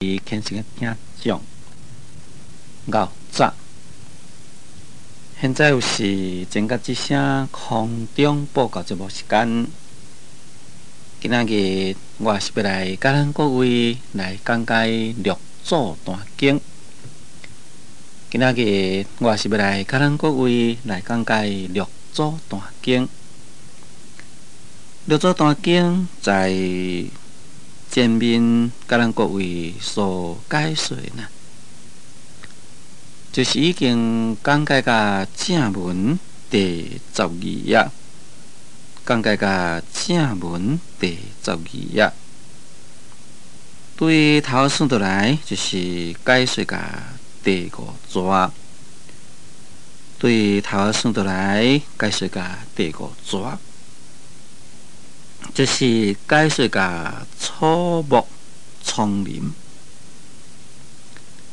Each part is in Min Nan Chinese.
虔誠的聽眾，𠢕早。現在又是前甲之聲空中報告節目時間。今仔日我是欲來佮咱各位來講解六祖壇經。今仔日我是欲來佮咱各位來講解六祖壇經。六祖壇經在前面佮咱各位所解說呢，就是已經講解到正文第十二頁，講解到正文第十二頁，對頭算落來就是解說到第五逝，對頭算落來解說到第五逝。就是解說共草木叢林，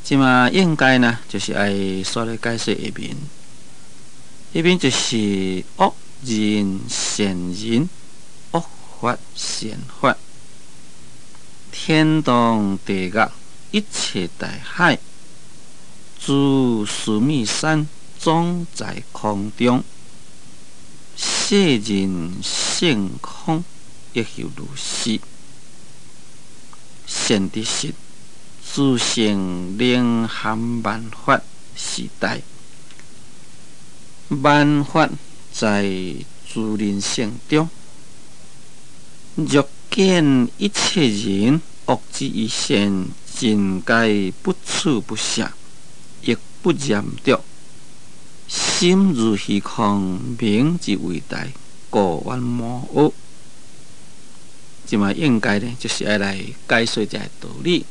這馬應該呢，就是愛煞來解說下面，下面就是惡人善人，惡法善法，天堂地獄，一切大海，諸須彌山總在空中，世人性空。亦復如是，善知識，自性能含萬法是大，萬法在自人性中。若見一切人惡之於善，盡皆不取不捨，亦不染著，心如虛空，名之為大，故曰無惡。這馬應該呢，就是愛來解說這個道理。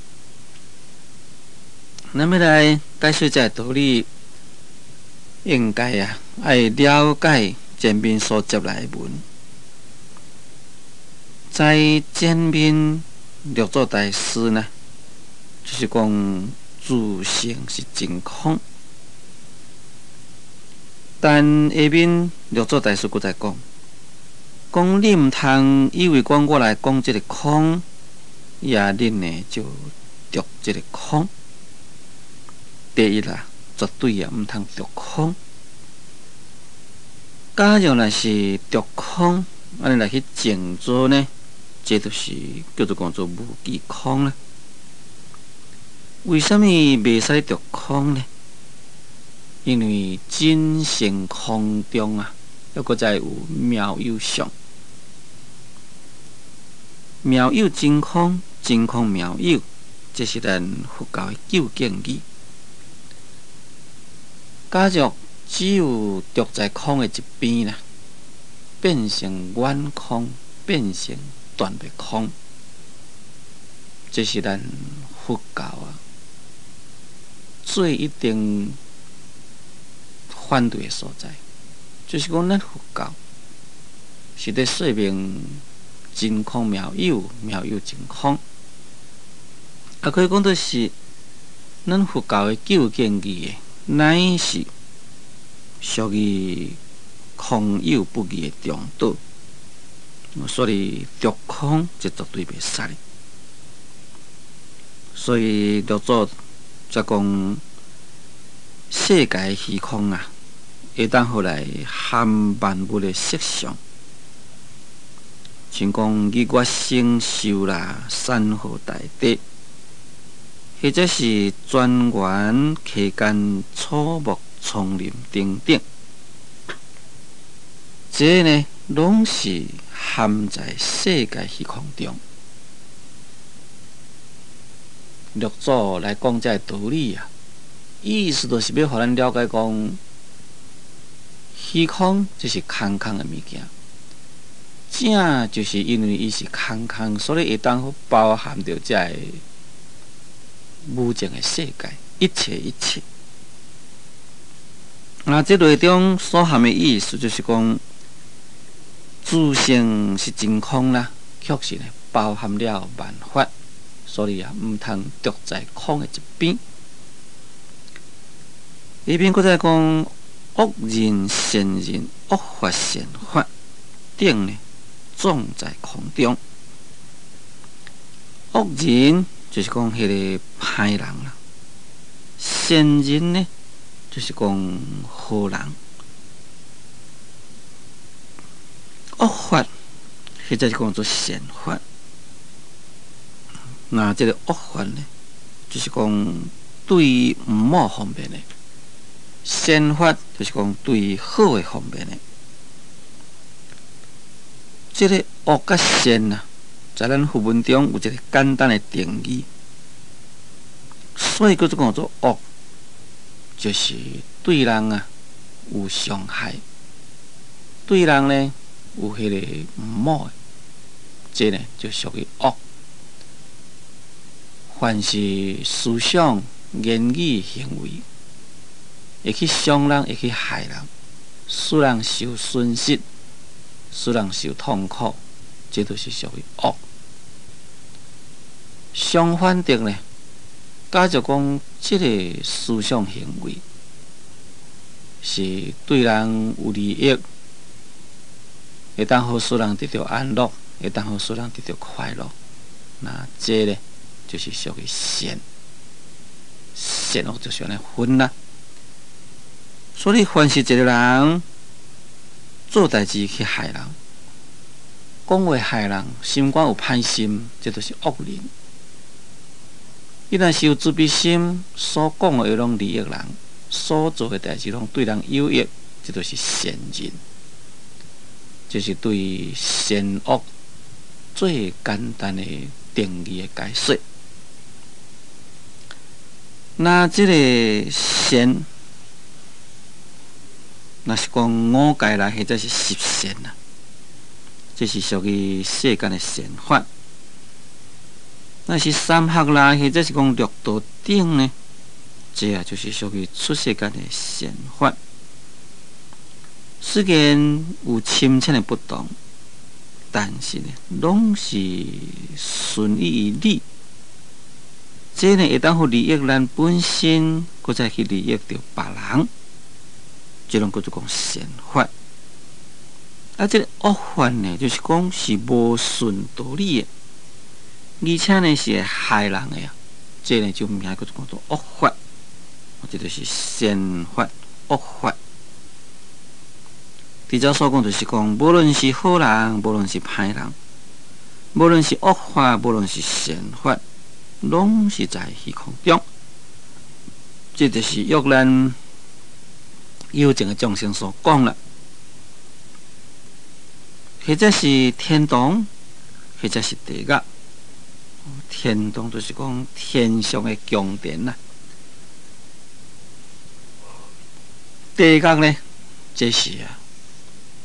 咱欲來解說這個道理，應該啊，愛了解前面所接來的文。在前面六祖大師呢，就是講自性是真空。但下面六祖大師閣再講。講你毋通以為講我來講這个空，也恁呢就著這个空。第一啦，絕對也毋通著空。假如若是著空，按呢來去靜坐呢，這就是叫做講做無記空啦。為啥物袂使著空呢？因為真性空中啊，猶閣再有妙有相。妙有真空，真空妙有，這是咱佛教的究竟義。假若只有著在空的一邊啦，變成遠空，變成斷滅空，這是咱佛教啊最一定反對的所在。就是講，咱佛教是咧說明真空妙有，妙有真空。啊，可以講就是咱佛教的究竟義的，乃是屬於空有不二的中道。所以著空這絕對袂使。所以六祖才講世界虛空啊，會當予來含萬物的色相。像講日月星宿啦、山河大地，或者是泉源溪澗、草木叢林等等，這呢攏是含在世界虛空中。六祖來講這个道理啊，意思就是欲予咱了解講，虛空就是空空的物件。正就是因為伊是空空，所以會當包含著這个無盡的世界，一切一切。那這內中所含的意思，就是講，自性是真空啦，確實呢包含了萬法，所以啊，毋通著在空的一邊。下面閣再講惡人善人，惡法善法等呢，總在空中。惡人就是講彼个歹人啦；善人呢，就是講好人。惡法，或者是講做善法。那這个惡法呢，就是講對毋好方面的；善法就是講對好的方面的。這个惡佮善啊，在咱佛文中有一个簡單的定義，所以叫做講做惡，就是對人啊有傷害，對人呢有彼个毋好的，這呢就屬於惡。凡是思想、言語、行為，會去傷人，會去害人，使人受損失，使人受痛苦，這都是屬於惡。相反的呢，假如講這个思想行為是對人有利益，會當予使人得著安樂，會當予使人得著快樂，那這呢就是屬於善。善惡就是按呢分啦。所以凡是一個人做代誌去害人，講話害人，心肝有歹心，這就是惡人。伊若是有慈悲心，所講的話攏利益人，所做的代誌攏對人有益，這就是善人。這是對善惡最簡單的定義的解說。那這个善，若是講五界內或者是十善啊，這是屬於世間的善法。若是三學啦，或者是講六道頂呢，這啊就是屬於出世間的善法。雖然有深淺的不同，但是呢，攏是順意於理。這呢會當予利益咱本身，閣再去利益著別人，這攏叫做講善法。啊，這个惡法呢，就是講是無順道理的，而且呢是會害人的啊。這呢就名叫做講做惡法，這就是善法、惡法。佇遮所講就是講，無論是好人，無論是歹人，無論是惡法，無論是善法，攏是在虛空中。這就是約咱有情的眾生所講啦，或者是天堂，或者是地獄。天堂就是講天上的宮殿啦，地獄呢，這是啊，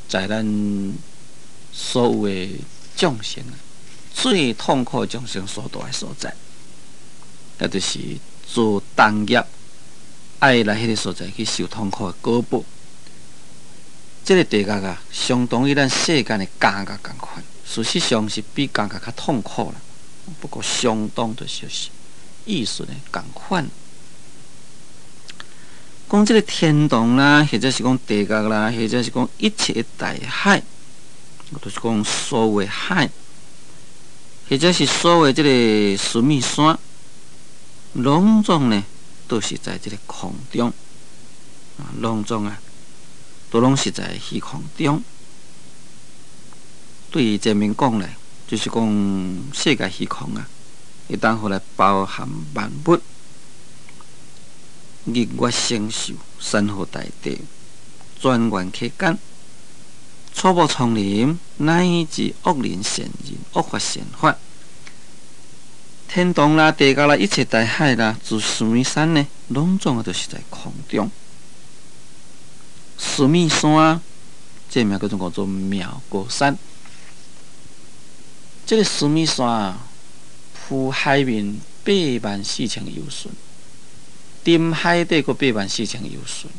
在咱所有的眾生啊，最痛苦的眾生所住的所在，那就是做重業，愛來彼个所在去受痛苦的果報。這个地獄啊，相當於咱世間的監獄仝款，事實上是比監獄較痛苦啦。不過相當就是意思呢仝款。講這个天堂啦，或者是講地獄啦，或者是講一切的大海，就是講所有的海，或者是所謂這个須彌山，攏總呢都是在這个空中，啊，攏總啊，都攏是在虛空中。對於前面講咧，就是講世界虛空啊，會當予來包含萬物。日月星宿、山河大地、轉圓世間、草木叢林，乃至惡人善人、惡法善法、天堂啦、地獄啦、一切大海啦，自須彌山呢，攏總都是在空中。須彌山，這名叫做叫做妙高山。這个須彌山浮海面84000由旬。沉海底閣84000由旬，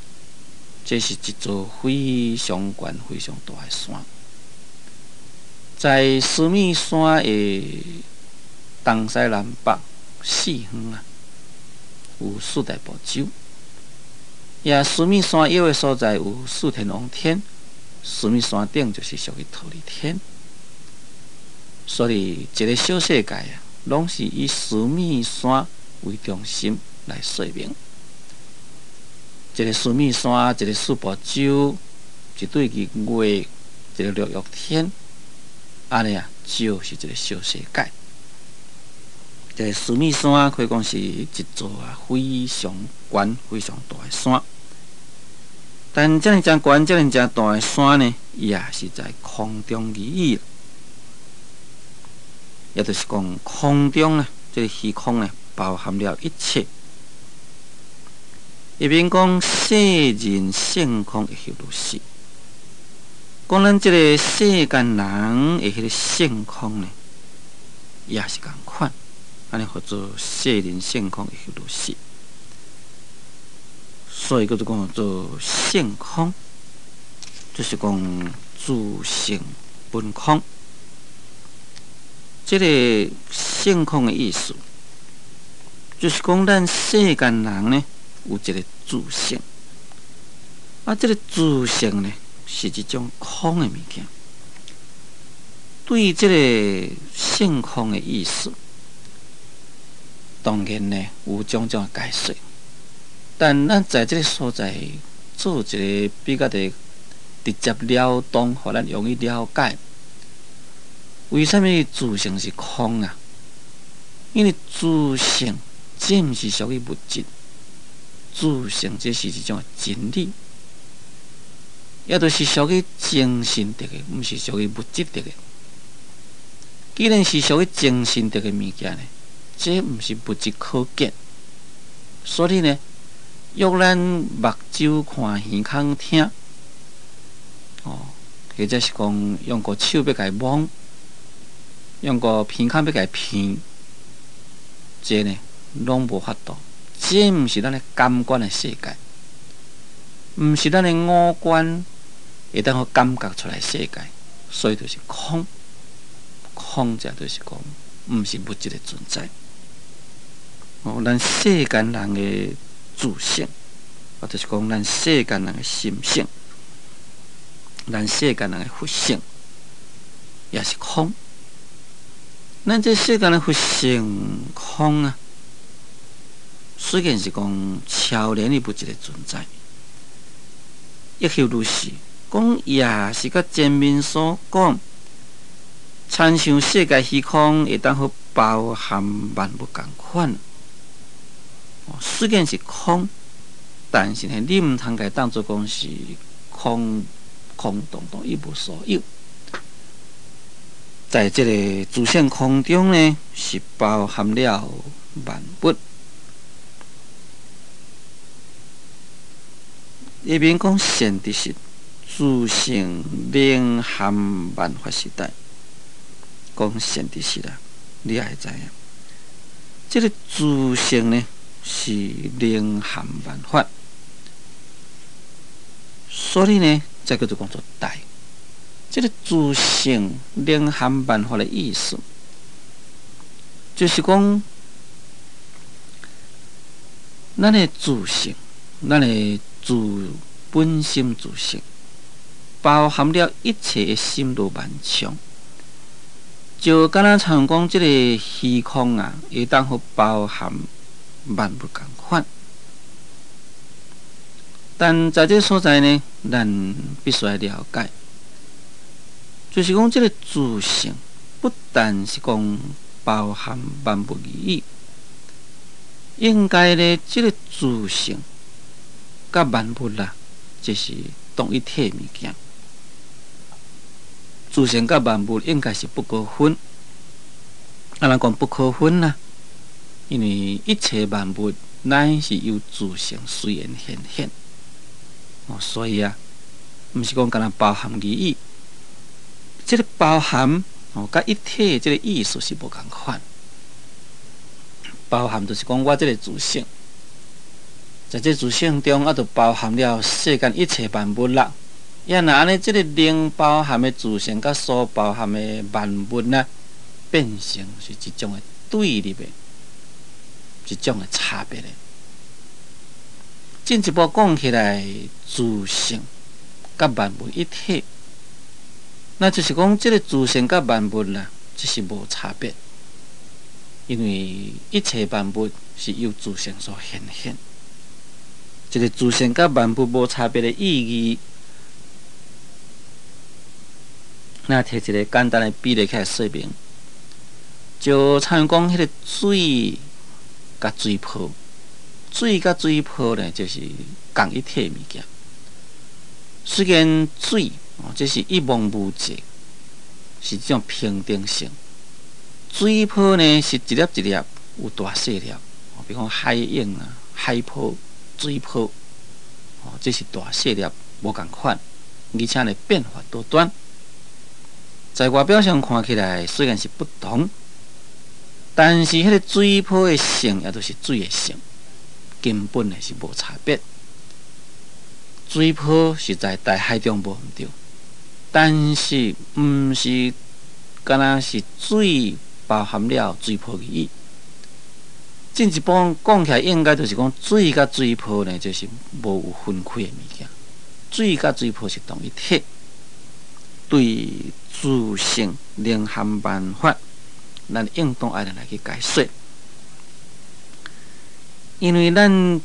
這是一座非常懸、非常大的山。在須彌山的東西南北四方啊，有四大部洲。也須彌山腰的所在有四天王天，須彌山頂就是屬於忉利天。所以一个小世界啊，攏是以須彌山為中心來說明。一個須彌山，一個四部洲，一對日月，一個六欲天，按呢啊，就是一個小世界。這個須彌山可以講是一座啊非常懸、非常大的山。但遮爾誠懸、遮爾誠大的山呢，伊也是在空中而已。也就是講，空中呢，這個虛空呢，包含了一切。下面講世人性空亦復如是，講咱這個世間人的彼個性空呢，也是仝款，按呢號做世人性空亦復如是。所以閣做講做性空，就是講自性本空。這個性空的意思，就是講咱世間人呢，有一個自性，啊，這個自性呢，是一種空的物件。對這個性空的意思，當然呢有種種的解說，但咱在這個所在做一個比較的直接了當，予咱容易了解。為啥物自性是空啊？因為自性這毋是屬於物質。自性這是一種真理，也就是屬於精神的，毋是屬於物質的。既然是屬於精神的物件呢，這毋是物質可見。所以呢，若咱目睭看、耳孔聽，哦，或者是講用個手欲共伊摸，用個鼻孔欲共伊鼻，這呢攏無法度。這毋是咱的感官的世界，毋是咱的五官會當予感覺出來世界，所以就是空。空這就是講，毋是物質的存在。哦，咱世間人的自性，或者是講咱世間人的心性，咱世間人的佛性，也是空。咱這世間的佛性空啊！雖然是講超然於物質的存在，亦復如是，講也是佮前面所講，親像世界虛空會當予包含萬物仝款。雖然是空，但是呢，你毋通共伊當做講是空空洞洞一無所有。在這個自性空中呢，是包含了萬物。下面講善知識，自性能含萬法時代。講善知識啦，你也會知影。這個自性呢，是能含萬法，所以呢，這叫做講做大。這個自性能含萬法的意思，就是講咱的自性，咱的自本心自性，包含了一切的心羅萬象，就敢若親像講這個虛空啊，會當予包含萬物仝款。但在這個所在呢，咱必須愛了解，就是講這個自性，不但是講包含萬物而已，應該呢，這個自性佮萬物啦，這是同一體物件。自性佮萬物應該是不可分。啊，咱講不可分啦，因為一切萬物乃是由自性隨緣顯現。哦，所以啊，毋是講干焦包含而已。這個包含哦，佮一體這個意思是無仝款。包含就是講我這個自性。在這自性中，啊，就包含了世間一切萬物啦。也若按呢，這個能包含的自性，佮所包含的萬物呢，變成是一種的對立的，一種的差別的。進一步講起來，自性佮萬物一體，那就是講這個自性佮萬物啦，這是無差別。因為一切萬物是由自性所顯現，這個自性佮萬物無差別的意義。咱提一個簡單的比例起來說明，就親像講彼個水佮水泡，水佮水泡呢，就是仝一體的物件。雖然水哦，這是一望無際，是這種平等性。水泡呢，是一粒一粒有大細粒，比如講海湧啊、海泡、水泡，哦，這是大細粒無仝款，而且呢變化多端。在外表上看起來雖然是不同，但是彼個水泡的性也都是水的性，根本呢是無差別。水泡是在大海中無毋對，但是毋是敢若是水包含了水泡而已。進一步講起來，應該就是講水佮水泡呢，就是無有分開的物件。水佮水泡是同一體，對自性能含萬法，咱應當愛來去解說。因為咱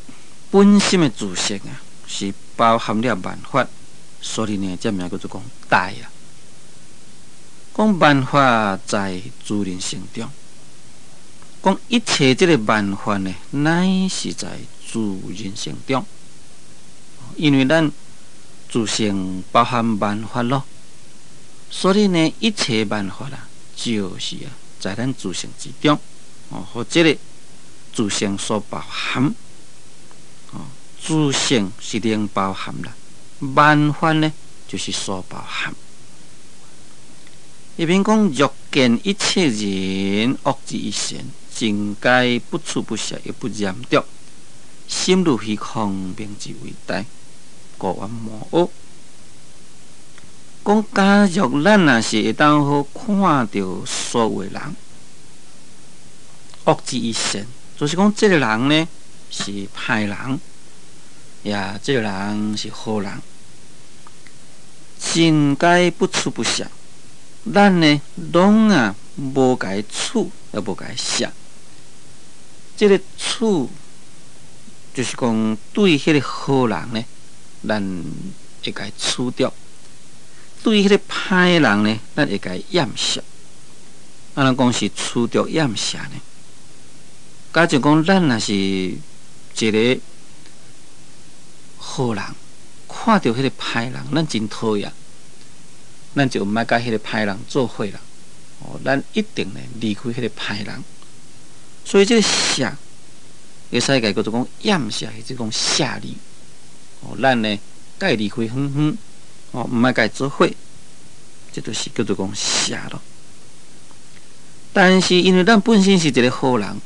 本身的自性啊，是包含了萬法，所以呢，這名叫做講大啊。講萬法在自然性中，講一切這個萬法呢，乃是在自然性中。因為咱自性包含萬法咯，所以呢，一切萬法啊，就是啊，在咱自性之中，哦，予這個自性所包含，哦，自性是能包含啦，萬法呢，就是所包含。下面講若見一切人惡之一善，盡皆不取不捨，亦不染著，心如虛空，明之為大，故曰無惡。講假若咱若是會當好看著所有的人惡之一善，就是講這個人呢是歹人，也這個人是好人，盡皆不取不捨。咱呢，攏啊無共伊取，也無共伊捨。這個取，就是講對彼個好人呢，咱會共伊取著；對彼個歹人呢，咱會共伊厭捨。按怎講是取著厭捨呢？假設講咱若是一個好人，看著彼個歹人，咱真討厭。咱就毋愛佮彼個歹人做伙啦，哦，咱一定呢離開彼個歹人。所以這個捨，會使共叫做講厭捨，或者講捨離。哦，咱呢共伊離開遠遠，哦，毋愛共伊做伙，這就是叫做講捨咯。但是因為咱本身是一個好人，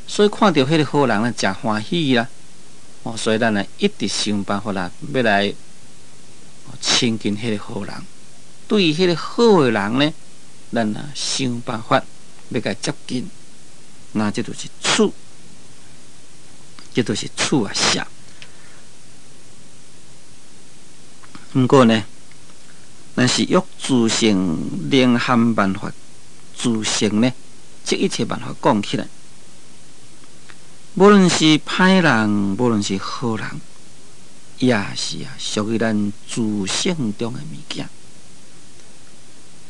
所以看著彼個好人，咱誠歡喜啦。哦，所以咱呢一直想辦法啦，欲來親近彼個好人。對彼個好的人呢，咱啊想辦法欲共伊接近，那這就是取，這就是取啊捨。毋過呢，咱是欲自性能含萬法，自性呢，這一切萬法講起來，無論是歹人，無論是好人，也是啊屬於咱自性中的物件。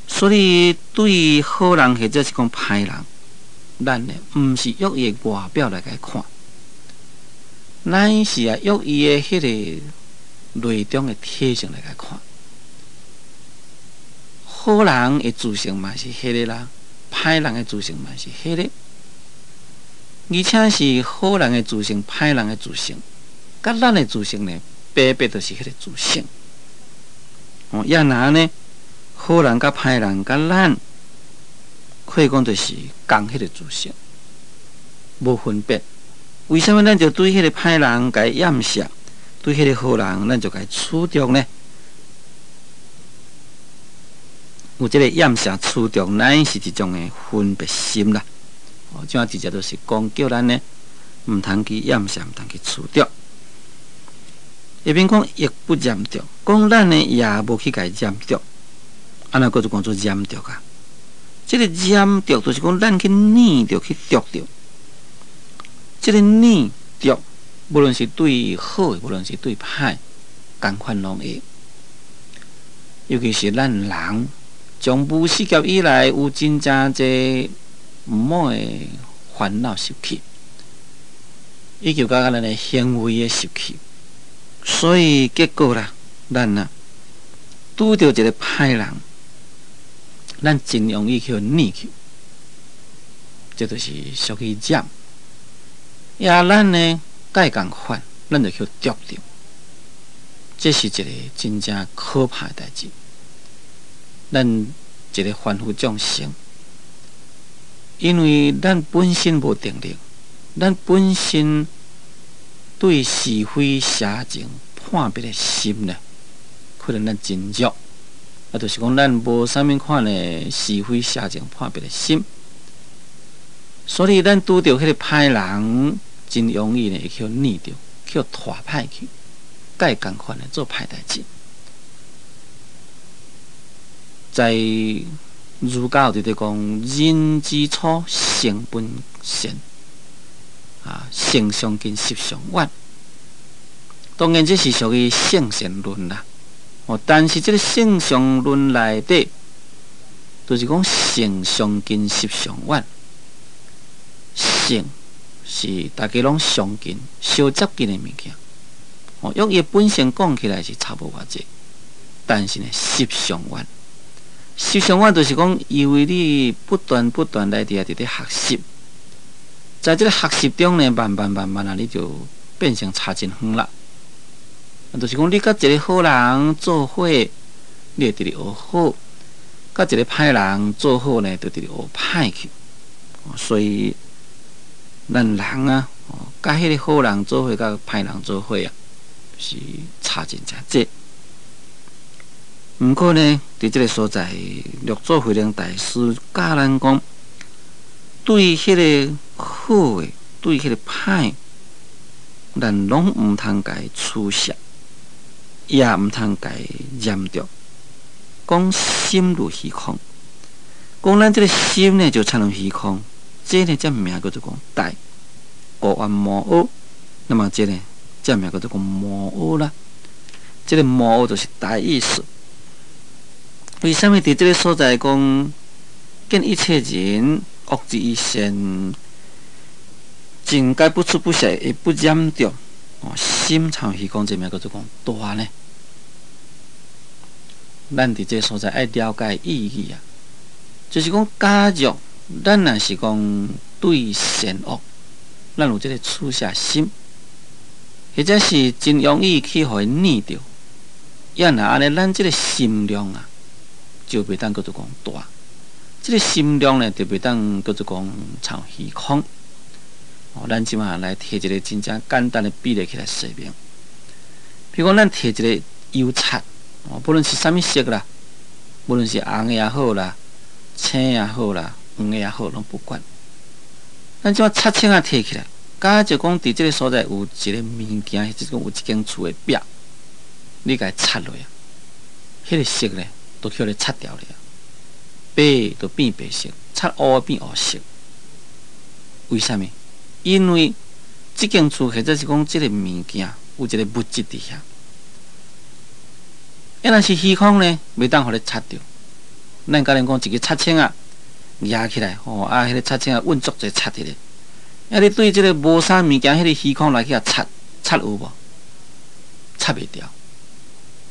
所以，對好人或者是講歹人，咱呢毋是用伊的外表來共伊看，乃是啊用伊的彼個內中的體性來共伊看。好人的自性嘛是彼個啦，歹人的自性嘛是彼個，而且是好人的自性、歹人的自性，佮咱的自性呢，白白就是彼個自性。哦，也若呢？好人佮歹人佮咱，可以講就是仝彼個自性，無分別。為啥物咱就對彼個歹人共伊厭捨，對彼個好人咱就共伊取著呢？有這個厭捨取著，乃是一種的分別心啦。哦，這樣直接就是講叫咱呢，毋通去厭捨，毋通去取著。下面講亦不染著，講咱呢也無去共伊染著。按怎閣就講做染著啊？這個染著就是講咱去染著去著著，這個染著，無論是對好的，無論是對歹，仝款攏會。尤其是咱人，從無始劫以來，有真正濟毋好的煩惱習氣，以及佮咱的行為的習氣，所以結果啦，咱啊拄著一個歹人，咱真容易去染去，這就是屬於染。也咱呢，佮伊仝款，咱就去著著，這是一個真正可怕的代誌。咱一個凡夫眾生，因為咱本身無定力，咱本身對是非邪正判別的心呢，可能咱真弱，啊，就是講咱無啥物款的是非邪正判別的心，所以咱拄著彼個歹人，真容易呢會去染著，去拖歹去，佮伊仝款的做歹代誌。在儒家有佇咧講，人之初，性本善，啊，性相近，習相遠。當然，這是屬於聖賢論啦。哦，但是這個聖賢論內底，就是講性相近，習相遠。性是大家攏相近、相接近的物件。哦，用伊本性講起來是差無偌濟，但是呢，習相遠。習相遠就是講，因為你不斷不斷來佇遐佇咧學習，在這個學習中呢，慢慢慢慢啊，你就變成差真遠啦。就是講，你佮一個好人做伙，你會直直學好；佮一個歹人做伙呢，就直直學歹去。所以，咱人啊，佮彼個好人做伙，佮歹人做伙啊，是差真正濟。毋過呢，佇這個所在，六祖慧能大師教咱講，對彼個好的，對彼個歹，咱攏毋通共伊取捨，也毋通共伊染著。講心如虛空，講咱這個心呢，就親像虛空，這呢才名叫做講大無怨無惡。那麼這呢，才名叫做講無惡啦。這個無惡就是大意思。為啥物佇這個所在講見一切人惡之於善，盡皆不取不捨，亦不染著。哦，心親虛空，這名叫做講大呢？咱佇這個所在愛了解意義啊，就是講，假如咱若是講對善惡，咱有這個取捨心，或者是真容易去予伊染著，也若按呢，咱這個心量啊，就袂當叫做講大，這個心量呢，就袂當叫做講親虛空。哦，咱這馬來提一個真正簡單的比例起來說明。比如講，咱提一個油漆，哦，不論是啥物色啦，無論是紅的也好啦，青也好啦，黃的也好，攏不管。咱這馬漆清仔提起來，假就講佇這個所在有一個物件，或者講有一間厝的壁，你共伊擦落啊，彼個色呢，都予你擦掉了，白就變白色，擦烏變烏色。為啥物？因為這間厝或者是講這個物件有一個物質佇遐。啊，若是虛空呢，袂當予你擦著。咱假如講一个漆清仔舉起來，吼啊，彼個漆清仔穩足濟漆佇咧。啊，你對這個無啥物件，彼個虛空來去共擦，擦有無？擦袂掉，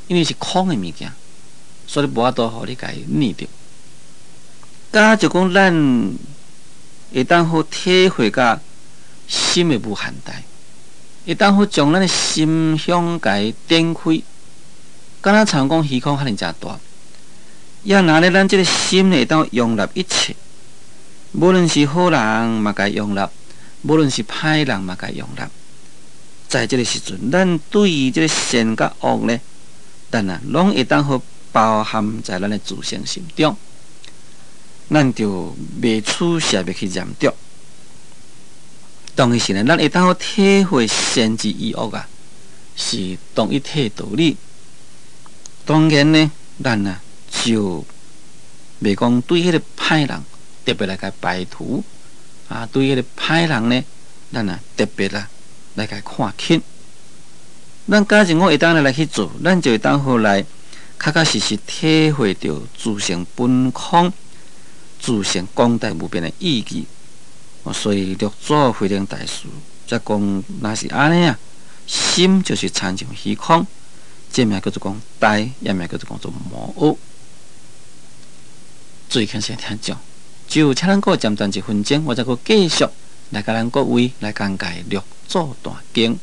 因為是空的物件。所以無法度予你共伊染著。假就講咱會當好體會甲心的無限大，會當好將咱的心胸共伊展開，敢若親像講虛空遐爾誠大。也若咧，咱這個心會當容納一切，無論是好人嘛，共伊容納；無論是歹人嘛，共伊容納。在這個時陣，咱對於這個善佮惡呢，咱啊攏會當好包含在咱的自性心中，咱就袂取捨，袂去染著。當時呢，咱會當好體會善之與惡啊，是同一體道理。當然呢，咱啊就袂講對彼个歹人特別來共排除，啊，對彼个歹人呢，咱啊特別啦來共看輕。咱假如講會當來去做，咱就會當好來確確實實體會著自性本空、自性廣大無邊的意義。所以六祖慧能大師才講，若是按呢啊，心就是親像虛空，這名叫做講呆，也名叫做講做無學。注意聽先聽講，就請咱閣暫停一分鐘，我再閣繼續來共咱各位來講解六祖壇經。